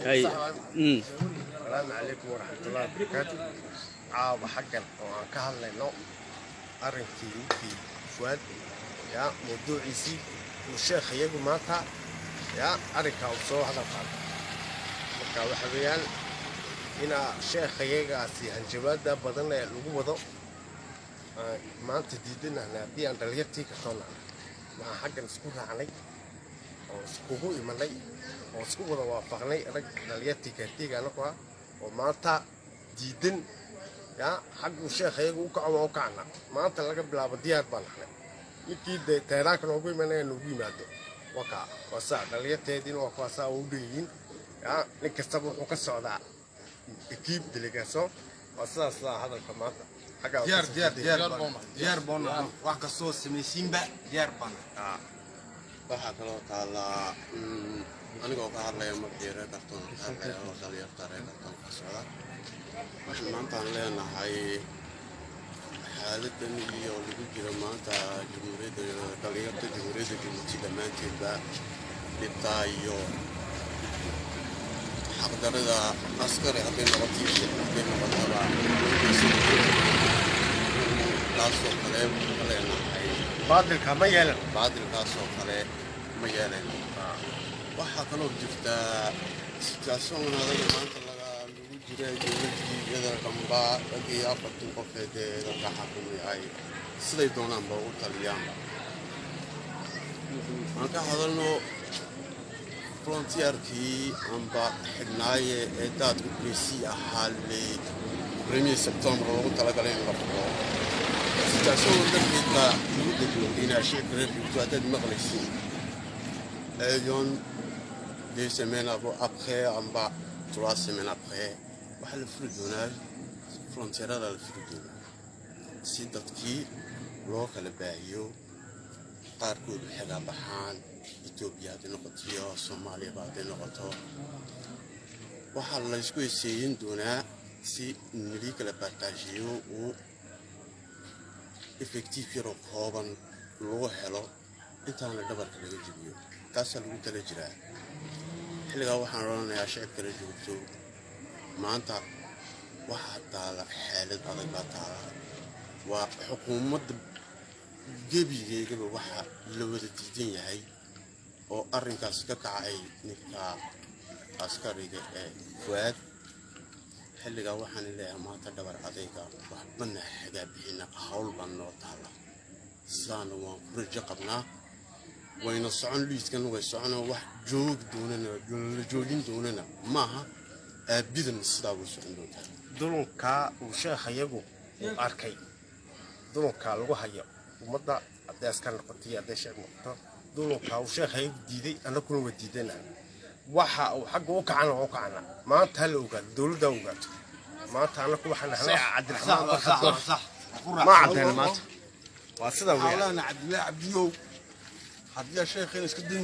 Hay. Asalaamu calaykum waraxmatullahi wabarakaatu. Caawa xaggan oo aan ka hadlayno arrinkii ninkii Fuaad, yaa mawduuciisii uu sheekh iyagu maanta yaa arrinkaa uu soo hadal qaaday. Marka waxa weeyaan inaa sheekha iyagaasi hanjabaada badan ee lagu wado aan maanta diidanahna haddii aan dhalinyartii ka soo nacnay. Waxaan xaggan isku raacnay oo iskugu imanay oo isku wada waafaqnay rag dhalinyartii kaartiga anagu ah oo maanta diidan yaa xagguu sheekha iyagu u kaco waan u kacna. Maanta laga bilaabo diyaar baan nahnay. Ninkii dee teeraanka noogu imanaya noogu yimaado, waa kaa, waa saa. Dhalinyarteediina waa kuwaasaa u dhan yihiin. Yaa nin kastaba wuxuu ka socdaa équipe délégation. Waa sidaas sidaa hadalka maanta xaggaa. Diyaar, diyaar, diyaar, diyaar baan. Wax kastoo samaysiinba diyaar baan. Waxaa kaloo taallaa, anigoo ka hadlaya magacii reer Kartoon ka hadlaya oo dhalinyarta reer Kartoon ka socda, waxaan maantaan leenahay xaaladan iyo lagu jiro maanta jamhuuriyadda, dhalinyarta Jamhuuriyadda Jabuuti dhammaanteedba dhibtaa iyo xaqdarada askari hadday noqoto iyo shicib hadday noqotaba kaasoo kale ka leenahay. Baadilka ma yeelan. Baadilkaasoo kale ma yeelayno. Waxaa kaloo jirtaa situation adaga maanta lagu jira dowladii iyada dhanba raggii 40 qofeed ee dalka xakumay ay siday doonaanba ugu taliyaanba. Aan ka hadalno frontière-kii amba xidhnaaye ee daadku précis ahaa le 1er septembre loogu talagalay in la furo. Situation darteed baa lagu degmoodeynaa shicibka reer Jabuuti haddaad maqlaysiin yoon 2 semaines après amba 3 semaines après waxaa la furi doonaa frontière-ada, la furi doonaa si dadkii loo kala baahiyo, qaarkood waxay baxaan Etoobiya hadday noqoto iyo Soomaaliyaba hadday noqoto. Waxaa laysku heseeyin doonaa si nalii kala baartaajiyo uu effectif yaroo kooban lagu helo intaana dhabarka laga jebiyo. Taasaa lagu tala jiraa. Xilligaa waxaan odhanayaa shicibka la joogto, maanta waxaa taala xaalad adag baa taala. Waa xukuumadda gebigeygaba waxa la wada diidan yahay oo arrinkaas ka kacay ninka askariga ee Fuaad. Xilligaa waxaan leeyahay maanta dhabar adayga, waxbana xagaa bixina, hawl baan noo taala. Sidaana waan ku rajo qabnaa, wayna socon liiskan, way socon. Wax joogi doonana, la joojin doonana maaha. Aabidan sidaa way socon doontaa. Dulunkaa uu sheekha iyagu uu arkay, dulunkaa lagu hayo ummadda, hadday askar noqoto iyo hadday shicib noqoto, dulunkaa uu sheekha iyagu diiday, annaguna waa diidanahay. Waxa uu xagga u kacana waa u kacana. Maanta ha la ogaado, dowladda ha ogaato. Maanta annagu waxaan nahnay Cabdiraxmaan Barkad. Ma caddeena maanta waa sidaa weeyaan. Cabdilaahi Cabdiyow, haddii sheekheena iska dayn.